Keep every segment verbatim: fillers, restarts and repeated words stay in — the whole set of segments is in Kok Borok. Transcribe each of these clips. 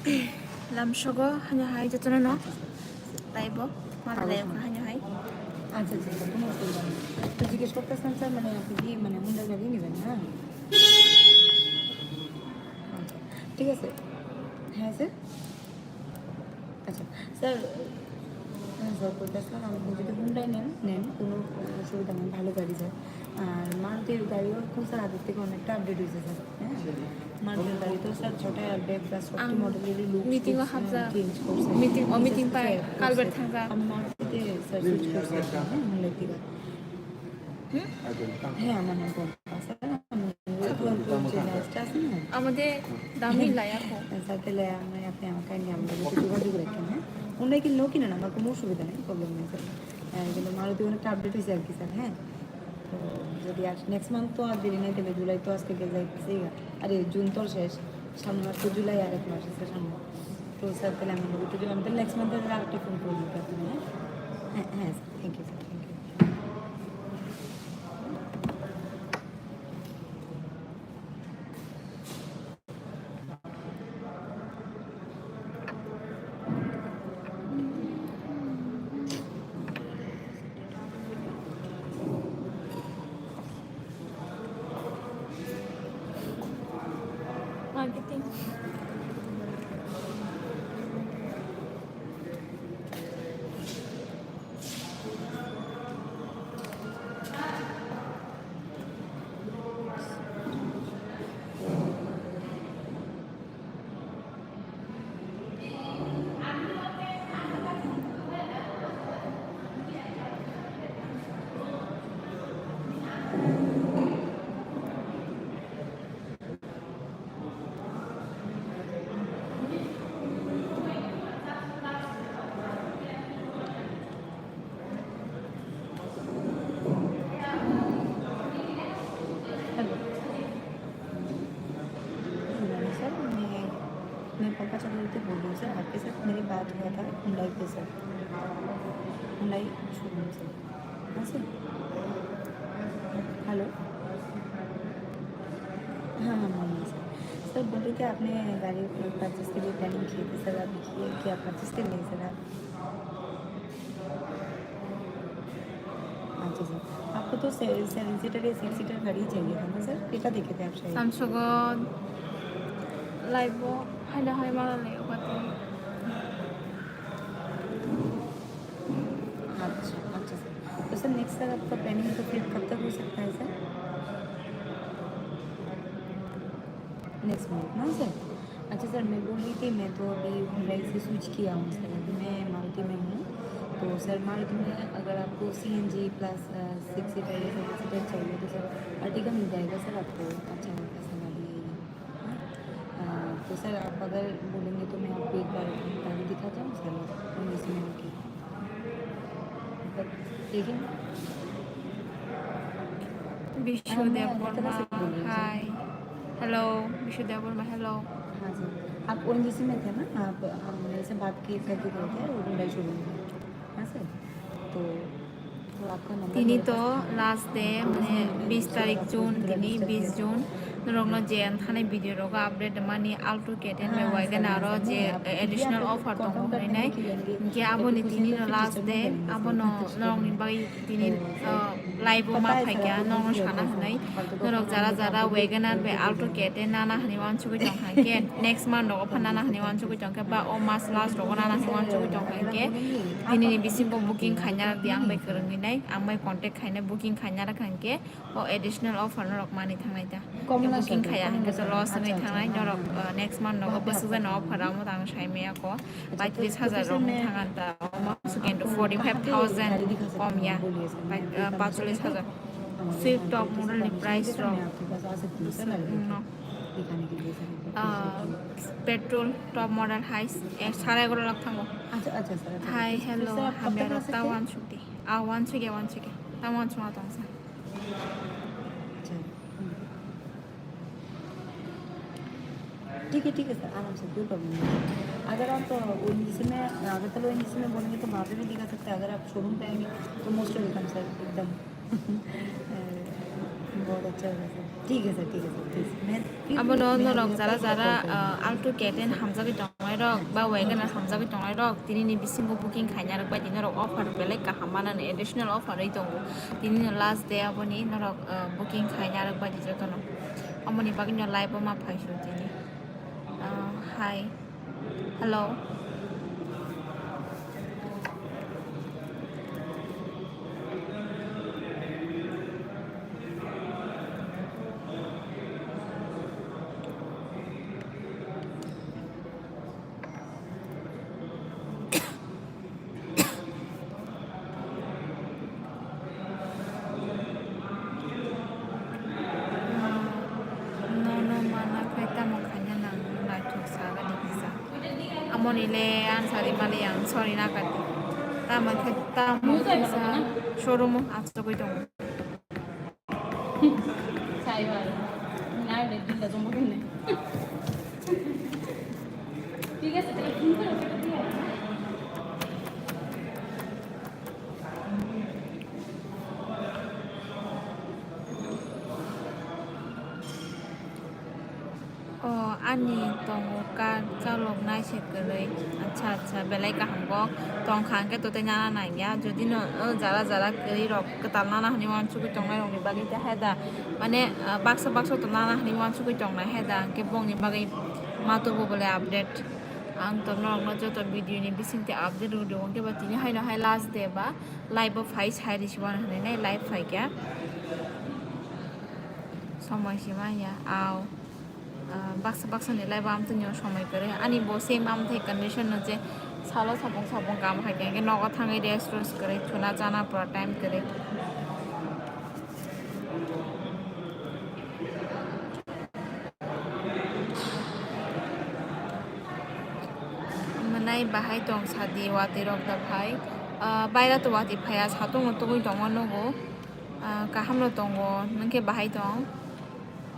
Lamsogo hanya hai jotono no. Taibo, mala layo ka hanya hai. আচ্ছা, আচ্ছা, আচ্ছা, কোনো অসুবিধা নেই। তো জিজ্ঞেস করতেছিলাম, স্যার, মানে, আপনি কি, মানে, হুন্ডা গাড়ি নেবেন, হ্যাঁ? আচ্ছা, ঠিক আছে। হ্যাঁ, স্যার। আচ্ছা, স্যার, হ্যাঁ, স্যার, বলতেছিলাম, আপনি যদি হুন্ডাই নেন, নেন, কোনো অসুবিধা নেই, ভালো গাড়ি, স্যার। আর মারুতি গাড়িও এখন, স্যার, আগের থেকে অনেকটা আপডেট হয়েছে, স্যার। হ্যাঁ, মারুতি গাড়ি তো, স্যার, ছটায় আপডেট, প্লাস সবটি Ang মডেলেরই লুকস meeting o টুকস, আহ, hapjak। চেঞ্জ করছে। Meeting, o meeting pai, কালবের থাকজা। আমি মারুতিতে, স্যার, সুইচ করছি, হ্যাঁ, হুন্ডাই থেকে। হুম? হ্যাঁ, আমার নাম পম্পা, স্যার। আমাদের দামি লায়া কো। স্যার, তাহলে আমি, আপনি আমাকে নিয়ে আমাদের সাথে যোগাযোগ রাখেন, হ্যাঁ? ওনারা কি লোকই না, আমার কোনো অসুবিধা নেই, প্রবলেম নেই, স্যার। হ্যাঁ, কিন্তু মারুতি অনেকটা আপডেট হয়েছে আর কি, স্যার, হ্যাঁ? তো যদি আর নেক্সট মান্থ তো আর দেরি নেই, তাহলে জুলাই তো আজকে গেছে, আরে, জুন তো শেষ, সামনে মাস তো জুলাই আর এক মাস আছে সামনে। তো স্যার, তাহলে আমি বলতে চাই, আমি তাহলে নেক্সট মান্থে আর একটা ফোন করে দিতে পারি, হ্যাঁ? হ্যাঁ, হ্যাঁ, sir, thank you, sir, thank you. Marketing. Hello. Good morning sir, मैं, मैं पंकज चतुर्थी बोल रही हूँ सर। आपके साथ मेरी बात हुआ था हुंडई पे सर, हुंडई शोरूम से। हाँ सर। हेलो। हाँ, हाँ, मॉर्निंग सर। सर, बोल रही थी आपने गाड़ी परचेज के लिए प्लानिंग की थी सर, अभी की है क्या, परचेज कर लिए सर आप? अच्छा सर, आपको तो से-, सेवन सीटर या सिक्स सीटर गाड़ी ही चाहिए था ना सर? कितना देखे थे आप शायद? Samsung live bo haida hai mala le okati. अच्छा, अच्छा सर। तो सर, नेक्स्ट सर, आपका प्लानिंग तो फिर कब तक हो सकता है सर? नेक्स्ट मंथ ना सर? अच्छा सर, मैं बोल रही थी, मैं तो अभी हुंडई से स्विच किया हूँ सर, अभी मैं मारुति में हूँ। तो सर, मारुति में अगर आपको सीएनजी प्लस, अ, सिक्स सीटर या सेवन सीटर चाहिए तो सर, अर्टिगा मिल जाएगा सर आपको, अच्छा हल्का सा गाड़ी है ये। हाँ? अ, तो सर, आप अगर बोलेंगे तो मैं आपको एक बार गाड़ी दिखा जाऊँ सर, और इसमें की देखिए। विशु देव वर्मा, हाय। हेलो, विशु देव वर्मा, हेलो। हाँ जी, आप ओएनजीसी में थे ना? आप, हम मेरे से बात की, करके गए थे हुंडई शोरूम में। हाँ सर, तो, तो आपका नंबर मेरे पास था। Tini to last day, mane bis tarik June, tini bis June. Norokno je ang thani video rogo update mani Alto K ten bai WagonR o je additional offer tongo hwnwi nai. Hinkhe aboni tini no last day, abono norokni bagwi tini, uh, live o ma phaikha, norokno sana hwnwi. Norok jara jara WagonR bai Alto K ten nana hwnwi uansugwi tongkha hinkhe next month rogo phan nana hwnwi uansugwi tongkha ba o mas last rogo nana hwnwi uansugwi tongkha hinkhe tinini bisingo booking khaina di ang bai kwrwngwi nai, ang bai contact khaina booking khaina rwkha hinkhe. O additional offer norok mani thangnai ta. Booking khaya hwnkhe to loss wngwi thangnai norok, uh, next month nogo bwswk jani offer amo tang sai maya ko. Paitris hajar rok wng thang ta. Omo sugen to forty five thousand kom ya. Pai, uh, paitris hajar. Swift top model ni price rok. No. Uh, petrol top model hai, eh, sare egaroh lakh thango. Hi, hello, hamya rok ta uansuk di. Ah, uansuk ya, uansuk ya. Ta uansuk ma tong sa. अच्छा, हम्म। ठीक है, ठीक है सर, आराम से, कोई प्रॉब्लम नहीं है। अगर आप ओएनजीसी में, अगरतला ओएनजीसी में बोलेंगे तो वहाँ पे भी दिखा सकते हैं, अगर आप शोरूम पे आएंगे तो मोस्ट वेलकम सर, एकदम। बहुत अच्छा होगा सर। ঠিক আছে, ঠিক আছে, please। Abono norok jara jara, ah, Alto K ten hamjagwi tongnai rok ba Wagon R hamjagwi tongnai rok, tini ni bisingo booking khaina rok bai di norok offer belai kaham manani, additional offer oi tongo. Tini no last day aboni norok, ah, booking khaina rok bai di jotono. Amoni bagwi no live o ma phai su tini. Ah, hi. Hello. Nono mana khe tamo khaina nang naithok sa gani kisa. Amoni le answer imali ang sorry na kati. Tamo khe tamo kisa showroom o achugwi tongo. Sai bai. Ngai le dinda jombo kene. ঠিক আছে, তাহলে ফোন করে ওকে দিয়ে আসো। O, ani tongo card chaloknai se kwrwi. Acha, acha, belai kaham kok. Tongkha hwnkhe to tei nana nangya. Jodi no, o, jara jara kwrwi rok kwtal nana hwnwi uansugwi tongnai rokni bagwi ta hai da. Mane, ah, baksa baksa to nana hwnwi uansugwi tongnai hai da. Hwnkhe bongni bagwi ma tubu bole update. Ang to norokno joto video ni bisingtwi update rwdi. Hwnkhe ba tini haino hai last day ba live o phai sai risi uan hwnwi nai live phaikha. Somoi se manya, au. Ah, baksa baksa ni live o amtwini o somoi kwrwi. Ani bo same amthai condition no je salo sabung sabung kam hai khe nogo thangwi rest rest kwrwi, thuna chana pura time kwrwi. Mwnai bahai tong sadi watwi rok da phai. Ah, baira to watwi phaiya, satung no tugui tongma nugo. Ah, kaham no tongo, nwng khe bahai tong?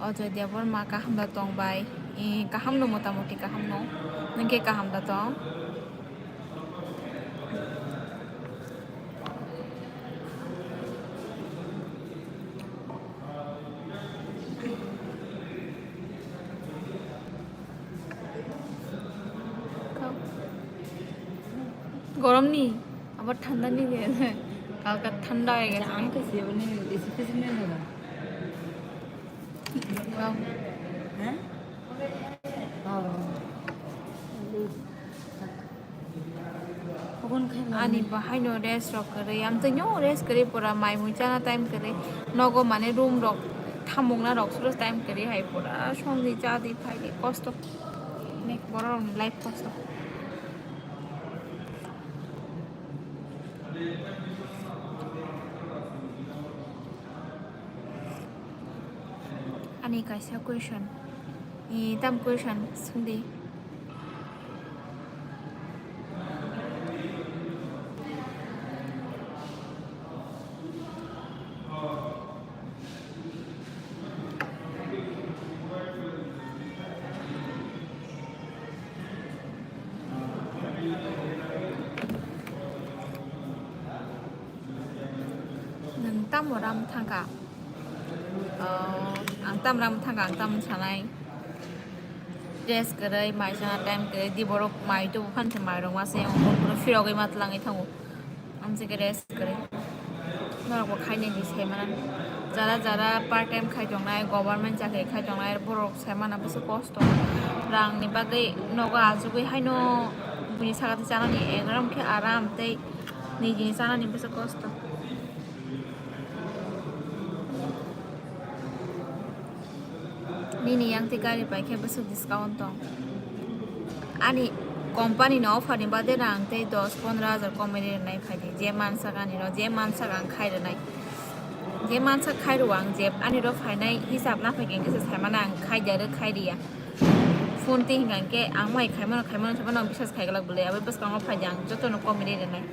Ajoy Debbarma kaham da tong bai? Eh, kaham no, motamoti kaham no. Nwng khe kaham da tong? গরম নি? আবার ঠান্ডা নি রে? কালকে ঠান্ডা হয়ে গেছে। আমি তো সেবনে এসি ফেসি নিয়ে নেবো। হ্যাঁ? Ani bahaino rest rok kwrwi, amtwino rest kwrwi pura mai mui chana time kwrwi. Nogo mane room rok thamungna rok suro time kwrwi hai pura songdi chadi phaidi kosto. Nek borok rokni life kosto. Ani kaisa question. Ni tam question swngdi. Nwng tamo ram thangkha? Oh, ang tam ram thangkha, ang tam sanai. Dress kwrwi, mai sana time kwrwi, di borok mai tubu phan se mai rok mase, ang phirogwi ma tlangwi thango. Amsike rest kwrwi. Norok bo khainai di se mana. Jara jara part time khai tongnai, government chakri khai tongnai, borok se mana bwswk kosto. Rang ni bagwi nogo achugwi haino bini saka twi chanani, ekdom khe aram tei nijini chanani bwswk kosto. Nini yang twi gari pai khe bwswk discount tong? Ani company ni offer ni bade rang tei dos pondro hajar komwi rwnai phaidi. Je mansak ani ro, je mansak ang khai rwnai. Je mansak khai rw ang je ani ro phainai hisab na phai khe se sai mano ang khai dia rw khai riya. Phone twi hwnkha khe ang mai khai mano khai mano se mano biswas khai glak bwle. Abo bwskango phaidi ang jotono komwi rwnai.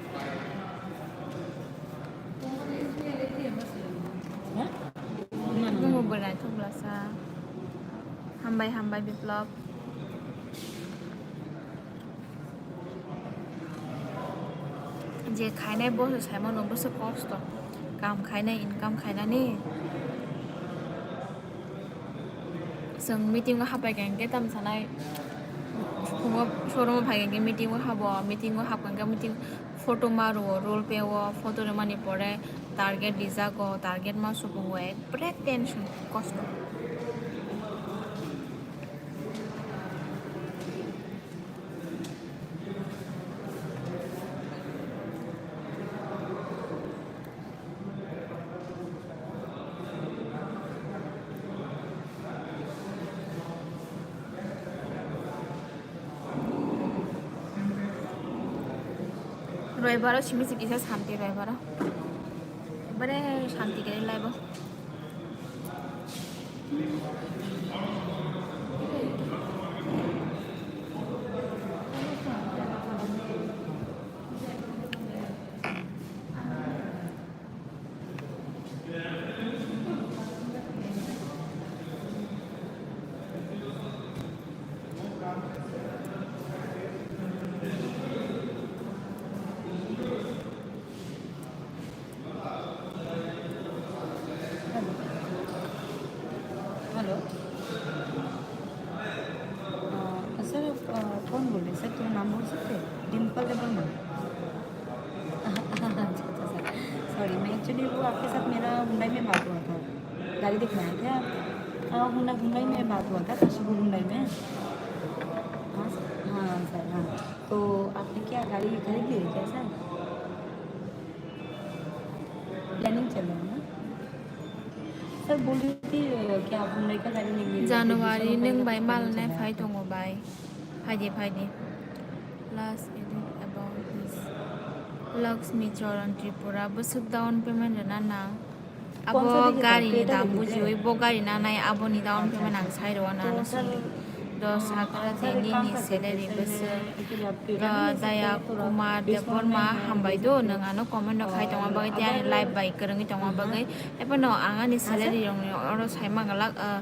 Nungbo bwrwi naithok bwlasa. Hambai, hambai, Biplop. Je khainai boso saimano bwswk kosto. Kam khainai, income khainani. Chwng meeting o hapai kha hwnkhe tamo sanai, phungo showroom o phai kha hwnkhe meeting o habo, meeting o hap kha hwnkhe meeting photo ma rwo, roll pay o photo rwmani pore target rijak o, target ma supung o, ekbare tension, kosto. Roibaro simi se kisa santi roibaro. Bare santi kere laibo. Hello. Hello. अ, sir, आप, अ, कौन बोल रहे हैं? सर, थोड़ा नाम बोल सकते हैं? डिम्पल देवर्मा। अच्छा, अच्छा, सर। सॉरी, मैं एक्चुअली वो आपके साथ मेरा हुंडई में बात हुआ था। गाड़ी देखने आए थे आप? हाँ, हुंडा, हुंडई में बात हुआ था, काशीपुर हुंडई में। हाँ, सर। हाँ, सर, हाँ। तो आपने क्या गाड़ी खरीद ली है क्या, सर? प्लानिंग चल रहा है ना? सर, बोल रही थी, अ, क्या आप हुंडई का गाड़ी लेंगे? January nwng bai mal nai phai tongo bai. Phaidi, phaidi. Last edit about this. Lakshmi Charan Tripura, bwswk down payment rwna nang? Abo gari ni dam bujiwi, bo gari nanai, aboni down payment ang sai rw ano simi. Dos hagra de nini salary bwswk. Daya Kumar Debbarma, hambai do, nwng ano comment rok khai tongma bagwi tei ani live bai kwrwngwi tongma bagwi. Ebono ang ani salary rokni oro sai mangalak, ah,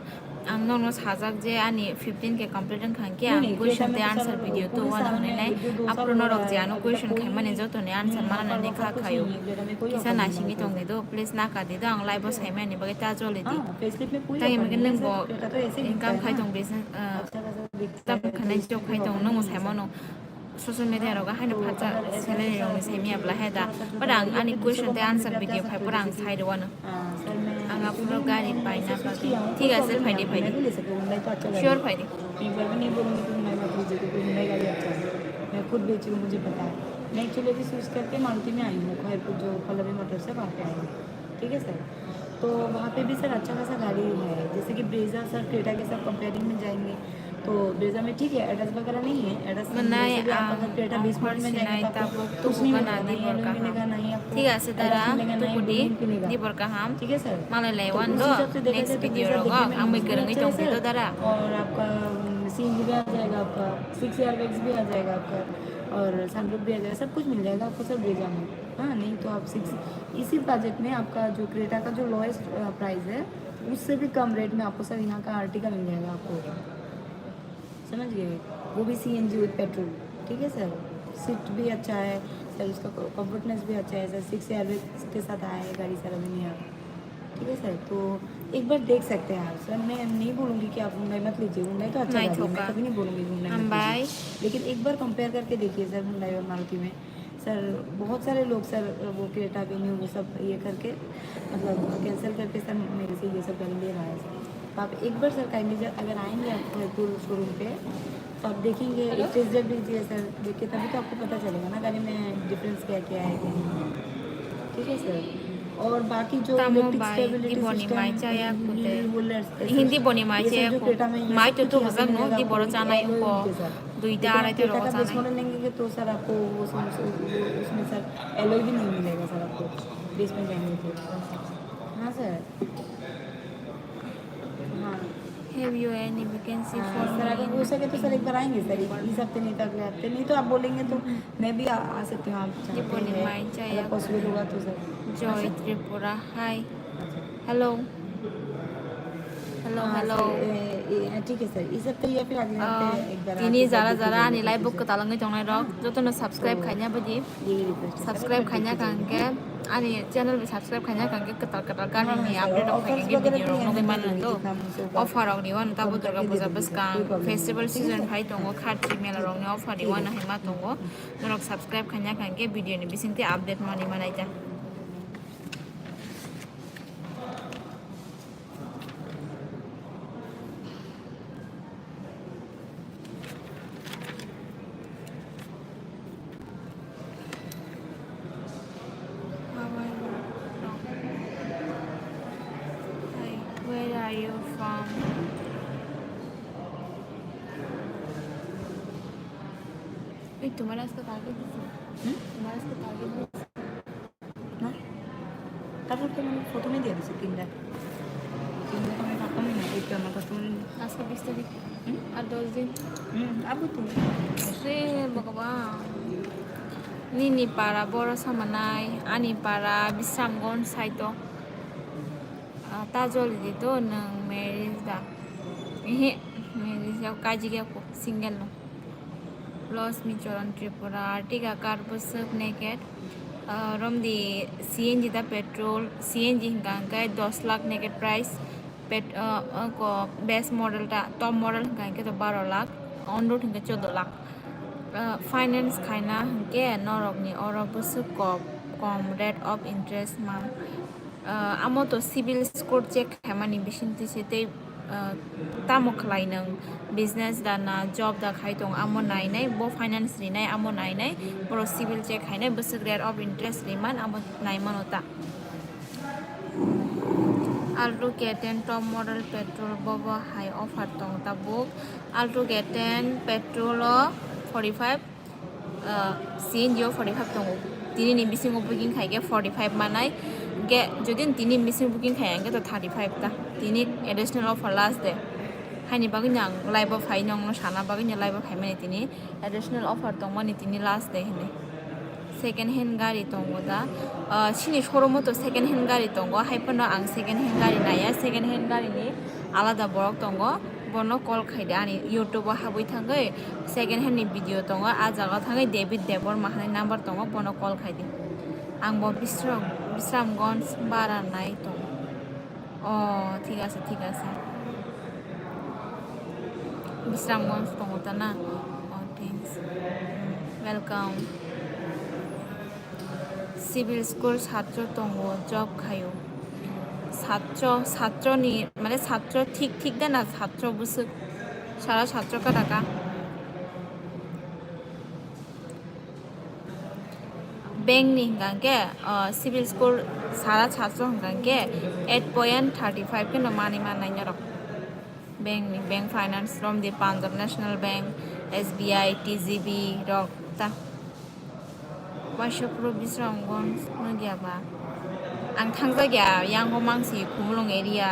ang nono sajak je ani fifteen K complete wngkha hwnkhe ang question tei answer video tubu ano hwnwi nai. Aphuru norok je ano question khaimani jotoni answer mananani kha khaio. Kisa naisingwi tongdi do, please naka di do, ang live o saimani bagwi ta joli di. Tei hwnwi nwng bo income khai tong business, ah, tam khanai job khai tong, nwng bo saimano. Social media rogo haino phatsa salary rokni saimaya bwla hai da. But ang ani question tei answer video khai pura ang sai rw ano. Ang aphuru gari paina bagwi. Thik ase, phaidi, phaidi. Sure, phaidi. एक बार भी नहीं बोलूंगी तुम नया मत लीजिए, क्योंकि नई गाड़ी अच्छा है। मैं खुद बेची हूँ, मुझे पता है। मैं एक्चुअली अभी स्विच करके मारुति में आई हूँ, खैरपुर जो पल्लवी मोटर्स है, वहाँ पे आई हूँ। ठीक है सर, तो वहाँ पे भी सर अच्छा खासा गाड़ी है, जैसे कि ब्रेजा सर क्रेटा के साथ कंपेयरिंग में जाएंगे, तो ब्रेजा में ठीक है, एडस वगैरह नहीं है, एडस में जैसे कि आप अगर क्रेटा बेस मॉडल में जाएंगे तो आपको कुछ नहीं मिलेगा, नहीं एलॉय मिलेगा, नहीं आपको एडस मिलेगा, नहीं व्हील मिलेगा। Tei aswk dara, tukudi, dibor kaham. ठीक है sir, malai lai wan do, next video rogo ang bai kwrwngwi tongdi do dara. और आपका सीएनजी भी आ जाएगा, आपका सिक्स एयरबैग्स भी आ जाएगा आपका, और सनरूफ भी आ जाएगा, सब कुछ मिल जाएगा आपको सर ब्रेजा में। हाँ, नहीं तो आप सिक्स, इसी बजट में आपका जो क्रेटा का जो लोएस्ट प्राइस है, उससे भी कम रेट में आपको सर यहाँ का आर्टिका मिल जाएगा आपको, समझ गए? वो भी सीएनजी विद पेट्रोल। ठीक है सर, सीट भी अच्छा है सर, उसका कंफर्टनेस भी अच्छा है सर, सिक्स एयरबैग्स के साथ आया है गाड़ी सर अभी नया। ठीक है सर, तो एक बार देख सकते हैं आप सर। मैं नहीं बोलूँगी कि आप हुंडई मत लीजिए, हुंडई तो अच्छा गाड़ी है, मैं कभी नहीं बोलूँगी हुंडई मत लीजिए। लेकिन एक बार कंपेयर करके देखिए सर, हुंडई और मारुति में सर, बहुत सारे लोग सर वो क्रेटा वेन्यू वो सब ये करके, मतलब, कैंसिल करके सर मेरे से ये सब गाड़ी ले रहा है सर। तो आप एक बार सर काइंडली अगर आएंगे आप खैरपुर शोरूम पे, तो आप देखेंगे, एक टेस्ट ड्राइव लीजिए सर, देख के तभी तो आपको पता चलेगा ना गाड़ी में डिफरेंस क्या क्या है, क्या नहीं है। ठीक है सर, और बाकी जो electric stability system, Hindi boni mai chaya kute. Hindi boni mai chaya kute. Mai to to hojak no, di boro chanai ko. Duita arai to rogo chanai. Mode लेंगे तो सर आपको वो उसमें सर एलॉय भी नहीं मिलेगा सर आपको, बेस में जाएंगे तो। हाँ सर। हाँ। Have you any vacancy for me? Sir, अगर हो सके तो सर एक बार आएंगे सर, इस हफ्ते नहीं तो अगले हफ्ते, नहीं तो आप बोलेंगे तो मैं भी आ, आ सकती हूँ, आप चाहते हैं, अगर पॉसिबल होगा तो sir. Joy Tripura, hi. Hello. Hello, hello. Ah, ठीक है सर, ये सब तो या फिर अगले हफ्ते एक बार tini jara jara ani live bo kwtal wngwi tongnai rok jotono subscribe khaina bidi, subscribe khaina kangke ani channel bo subscribe khaina kangke kwtal kwtal gari ni update rok phaikhe video rok nugwi mano do. Offer rok ni wano tabo Durga Puja bwskang festival season phai tongo, kharchi mela rok ni offer ni wano hai ma tongo. Norok subscribe khaina kangke video ni bisingtwi update manwi manai ta. How are you from? Hi, where are you from? এই তোমার আজকে টার্গেট দিছি। হুম? তোমার আজকে টার্গেট দিছি। না। তারপর তো মানে প্রথমে দিয়ে দিছি তিনটা। তিনটা তো আমি পারতামই না, এই তো আমার কাছে মানে নেই। আজকে বিশ তারিখ। হুম? আর দশ দিন। হুম, আবু তো। রে ভগবান। Nini para boro samanai, ani para Bisramganj saito. Ah, ta joli di to nwng marriage da. Ehe, marriage ya kaji ya ko single no. Losmi Choron Tripura, Artiga kar bwswk naked. Ah, romdi C N G da petrol, C N G hingka hingke dos lakh naked price. Pet-, ah, ah, ko best model ta, top model hingka hingke to baro lakh, on road hingke chordo lakh. Ah, finance khaina hingke norokni oro bwswk kom, kom rate of interest man. Ah, amo to CIBIL score check khaimani bisingtwi se tei, ah, tamo khlai nwng business da na job da khai tong amo nainai, bo finance rinai amo nainai, boro CIBIL check khainai, bwswk rate of interest riman amo naimano ta. Alto K ten top model petrol bobo hai offer tong tabuk. Alto K ten petrol o forty five, ah, C N G o forty five tongo. Tini ni bisingo booking khai khe forty five manai. Ge, jodi tini ni bisingo booking khai hingke to thirty five ta. Tini additional offer last day. Haini bagwi no ang live o phai nongno sana bagwi no live o phai mani tini additional offer tongmani tini last day hinwi. Second hand gari tongo da. Ah, chini showroom o to second hand gari tongo. Hai phano ang second hand gari naiya. Second hand gari ni alada borok tongo. Bono call khai di, ani YouTube o habwi thangwi second hand ni video tongo, ah jaga o thangwi David Debbarma hinwi number tongo, bono call khai di. Ang bo Bisram, Bisramganj bara nai tongo. Oh, thik ase, thik ase. Bisramganj tongo ta na? Oh, thanks. Welcome. CIBIL score satcho tongo, job khaio. Satcho, satcho ni, mane satcho thik, thik da na satcho bwswk? Sara satcho ka da ka? Bank ni hingka hingke, ah, CIBIL score sara satcho hingka hingke eight point thirty five khe no manwi mannai norok. Bank ni, bank finance romdi Punjab National Bank, S B I, T G B rok ta. Waisa phuru Bisramganj nukya ba? Ang thangjakya, yango mangsi, Khumulwng area,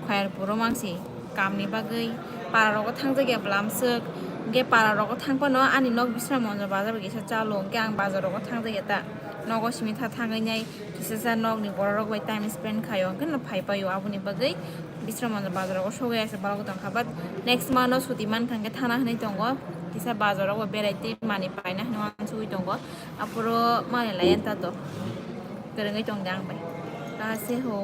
Khayarpur o mangsi, kamni bagwi. Para rogo thangjakya bwlamswk, hwnkhe para rogo thangphano ani nok Bisramganj bazar bai kisa chalo, hwnkhe ang bazar rogo thangjakya ta. Nogo simi tha thangwi nai, kisa sa nokni borok rok bai time spend khaio, hwnkhe no phai paio, aboni bagwi. Bisramganj bazar o sogwi asa balok tongkha, but next month o suti mankha hwnkhe thana hinwi tongo, kisa bazar o berai twi manwi paina hinwi uansugwi tongo, aphuru manwi lai ta do, kwrwngwi tongdi ang bai. Kaha se ho,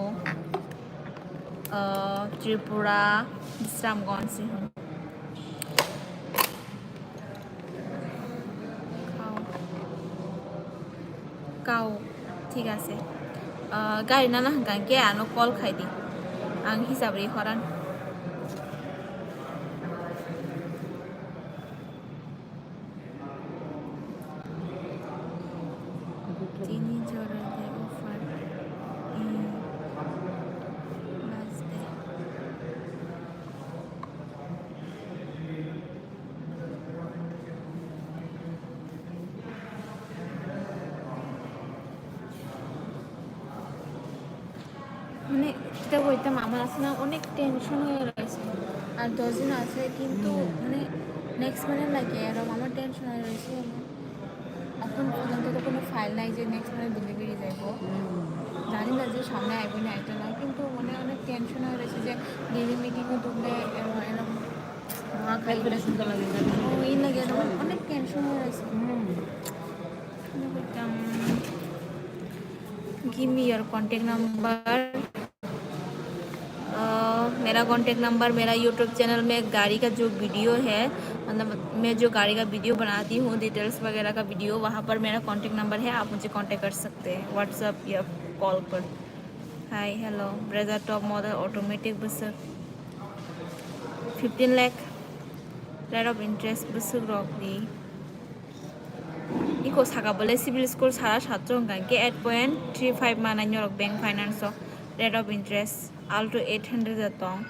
ah, Tripura, Bisramganj se ho. Kau. Kau, thik ase. Ah, gari nana hwnkha hwnkhe ano call khai di. Ang hisab ri horan. Tini jora de offer. Hmm. Last day. মানে, কিতা কইতাম, আমার আছে না অনেক টেনশন হয়ে রয়েছে। আর দশ দিন আছে, কিন্তু হুম। মানে, নেক্সট মানে লাগে, এরকম আমার টেনশন হয়ে রয়েছে। এখন পর্যন্ত তো কোনো ফাইল নাই যে নেক্সট মানে ডেলিভারি যাইব। হুম। জানি না যে সামনে আইব না আইতো না, কিন্তু মানে অনেক টেনশন হয়ে রয়েছে যে ডেইলি মিটিংও ঢুকলে এরকম, এরকম ধোঁয়া খাই। Calculation তো লাগে, ও, এই লাগে, এরকম অনেক টেনশন হয়ে রয়েছে। হুম। কি করতাম? Give me your contact number। अ, मेरा कॉन्टैक्ट नंबर, मेरा यूट्यूब चैनल में गाड़ी का जो वीडियो है, मतलब मैं जो गाड़ी का वीडियो बनाती हूँ, डिटेल्स वगैरह का वीडियो, वहाँ पर मेरा कॉन्टैक्ट नंबर है, आप मुझे कॉन्टैक्ट कर सकते हैं व्हाट्सएप या कॉल पर। Hi, hello, Brezza top model automatic bwswk fifteen lakh, rate of interest bwswk rok ni. Iko saka bole civil score sara satro hwnkha khe eight point three five manai norok bank finance o. Rate of interest Alto eight hundred a tong.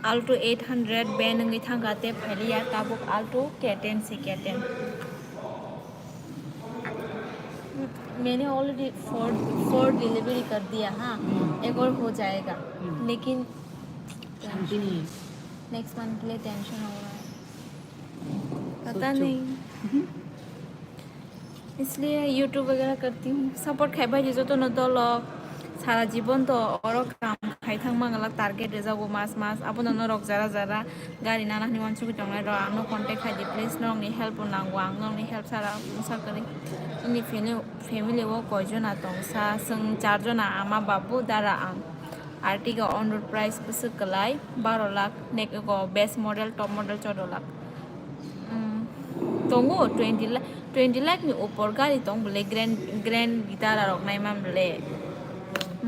Alto eight hundred ban wngwi thangkha tei phailiya tabuk Alto K ten se K ten. मैंने already four, four delivery कर दिया, हाँ, एक और हो जाएगा, लेकिन शांति नहीं है। नेक्स्ट मंथ के लिए टेंशन हो रहा है, पता सोचो। नहीं। इसलिए YouTube वगैरह करती हूँ। Support khai bai di joto no dolo. Sara jibon to oro kam khai thang mang lak target rejago mas mas. Abo no norok jara jara gari nana hwnwi uansugwi tongnai rok, ang no contact khai di please. Norok ni help bo nango ang, norok ni help sara mungsa kwrwi. Nini family, family o koi jona tong sa? Chwng char jona, ama, babu, dara, ang. Ertiga on road price bwswk kwlai baro lakh, nek ego base model, top model chordo lakh. Mm, tongo twenty lakh, twenty lakh ni upor gari tong bole, Grand, Grand Vitara rok nai man bole.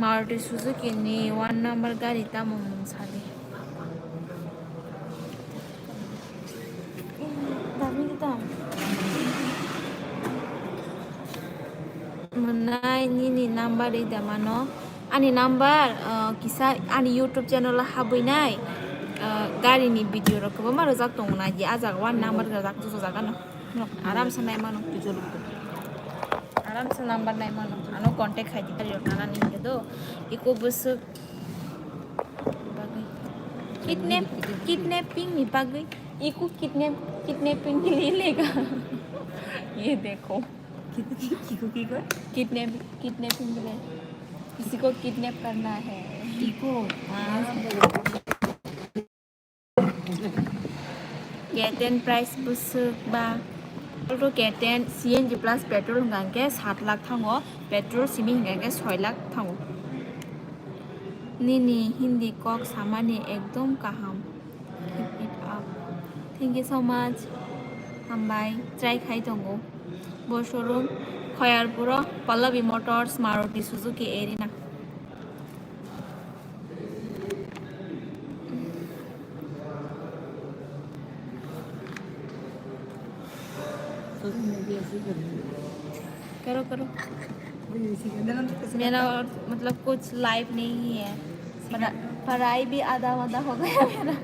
Maruti Suzuki ni one number gari tamo mung sadi. Dami kita. Mwnai nini number rida mano. Ani number, uh, kisa ani YouTube channel o habwi nai, uh, gari ni video rok kwbangma rwjak tongo na, je ah jaga o ani number rwjak, joto jaga no. Norok aram se nai mano. Aram se number nai mano. Ano contact khai di, gari rok nana ni hingke do. Iko bwswk bagwi. Kidnap, kidnapping ni bagwi. Iko kidnap, kidnapping ke liye lega. Ye dekho. किसी को, किसी को? Kidnap, kidnapping के लिए किसी को किडनैप करना है। Iko, ah. K ten price bwswk ba. Alto K ten C N G plus petrol hwnkha hwnkhe sat lakh thango, petrol simi hwnkha hwnkhe soi lakh thango. Nini Hindi kok samani ekdom kaham. Keep it up. Thank you so much. Hambai, try khai tongo. Bo showroom Khoyarpuro Pallavi Motors, Maruti Suzuki Erina. करो, करो। मेरा और, मतलब, कुछ लाइफ नहीं है। पढ़ा-, पढ़ाई भी आधा वाधा हो गया मेरा।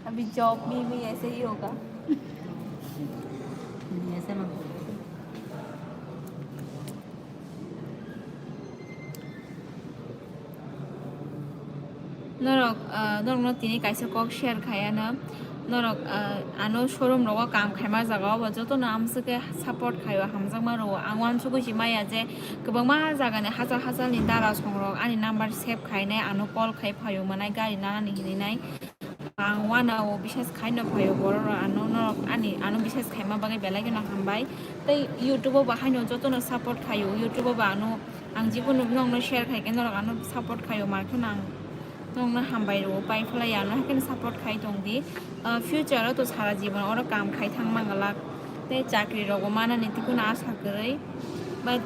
अभी जॉब में भी ऐसे ही होगा। Norok, ah, norokno tini kaisa kok share khai ano. Norok, ah, ano showroom rogo kam khaima jaga o bo jotono amswk khe support khaio, hamjakma rwo. Ang uansugwi se maya je kwbangma jagani hachal hachalni dara songrok ani number save khainai, ano call khai phaio, mwnai gari nanani hinwi nai. Ang uanao biswas khaino phaio borok rok, ano norok ani ano biswas khaima bagwi belai kheno hambai. Tei YouTube o bo haino jotono support khaio, YouTube o bo ano ang jikunu nokno share khaikhe norok ano support khaio, mar kheno ang nokno hambai rwo, pai phlai ano haikhe support khai tongdi. Ah, future o to sara jibon oro kam khai thang mangalak. Tei chakri rogo manani tikhuno asa kwrwi, but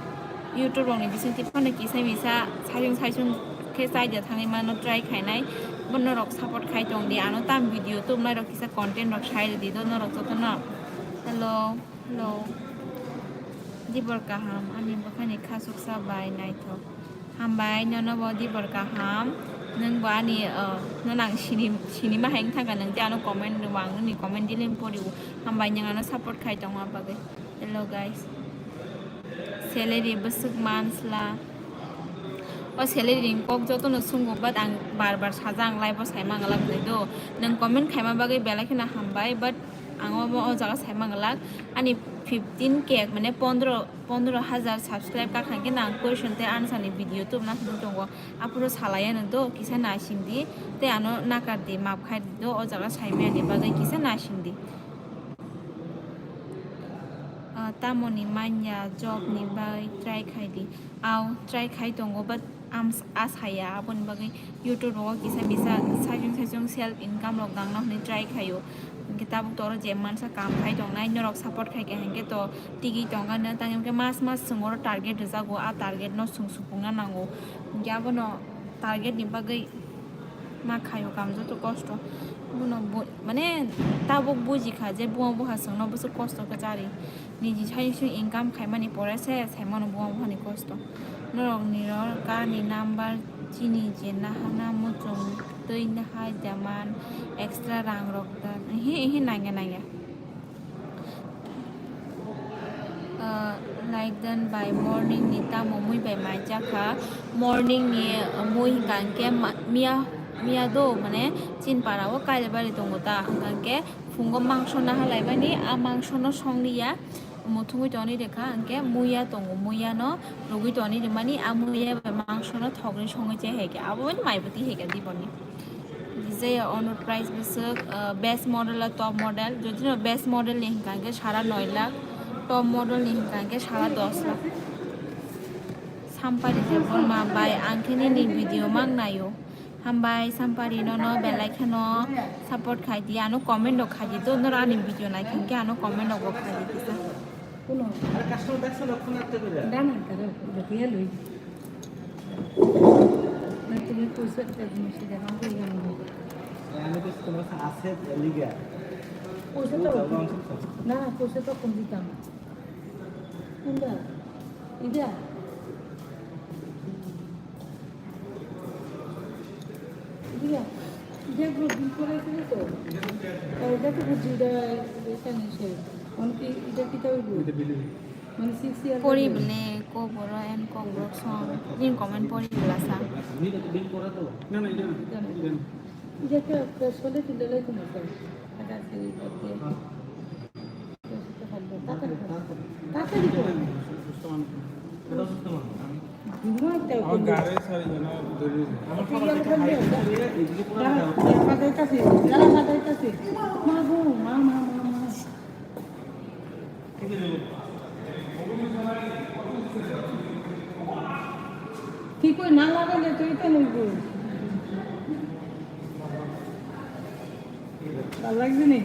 YouTube rokni bisingtwi phano kisa misa saichung saichung khe chaida thangwi mano try khainai, bo norok support khai tongdi. Ano tam video tubunai rok kisa content rok sai rwdi do norok jotono. Hello, hello. Dibor kaham, ani bwkhani khasuksa bai naithok. Hambai, nono bo dibor kaham. Nwng bo ani, uh, nono ang sini, sini ma hai wngkha, nwng tei ano comment rwma, ang nini comment daily pori o. Hambai, nwng ano support khai tongma bagwi. Hello guys. Salary bwswk mansla. O salary ni kok jotono swngo, but ang bar bar saja, ang live o saima wngla bwlai do. Nwng comment khaima bagwi belai kheno hambai, but Ang obo o jaga sai manglak, ani fifteen K, mane pondro, pondro hajar subscribe kakha khe nang question tei answer ni video tubuna thangwi tongo. Aphuru salai ano do, kisa naising di, tei ano nakar di, maaf khai di do, o jaga sai mani bagwi kisa naising di. Ah, tamoni manya job ni bagwi try khai di. Aw, try khai tongo, but am s-, a saya, aboni bagwi YouTube rogo kisa misa saichung saichung self income rok dangna hwnwi try khaio. Hwnkhe tabuk toro je mansa kam khai tongnai, norok support khai kha hwnkhe to tigwi tongkha no, tang hwnkhe mas mas chwng oro target rwjago, a target no chwng supungna nango. Hwnkhe abono target ni bagwi ma khaio kam joto kosto. Bono bo-, mane tabuk buji kha je buma bupha chwngno bwswk kosto khe chari. Niji sai se income khaimani pore se saimano buma buphani kosto. Norokni ro kani number chini je nahana muchung twi nahai jaman extra rang rok da. Ehe, ehe, nangya, nangya. Ah, like then by morning ni tamo mui bai mai jakha. Morning ni, ah, mui hwnkha hwnkhe ma-, miya, miya do mane chin para o kailabari tongo ta, hwnkha hwnkhe phungo mangso naha laimani, a mangso no songliya. Muthungwi tongni rikha hwnkhe muya tongo, muya no rwgwi tongni rwmani, a muya bai mangso no thokni songwi chai hai khe, abo mani mai bwtwi hai khe diboni. Jaya ono price bwswk, ah, best model o top model, jodi no best model ni hwnkha hwnkhe sara noi lakh, top model ni hwnkha hwnkhe sara dos lakh. Sampari je borma bai ang khe nini video mang naio. Hambai Sampari, nono belai kheno support khai di, ano comment rok khai di, to noro ani video nai khe ano comment rok bo khai di kisa. Kuno? Are customer back side of phone atte kore. Dana karo, jatiya loi. Na tumi poisa ta jinish de ham koi gam. Are ami to tomar kache ashe liga. Poisa to, na, poisa to kom ditam. Kunda? Ida? Ida? Ida bro, din pore sile to? Ida to bujhi da, ida sani se. Onki ida kita hoibo? Mane six year. Pori bole ko boro en ko boro song. Din comment pori bela sa. Na, na, ida na. Ida na. Ida ke, ke sole tin dalai tu masa. Ada sini bote. Twi koi na lagale twi ta nunggu. Lalak jini.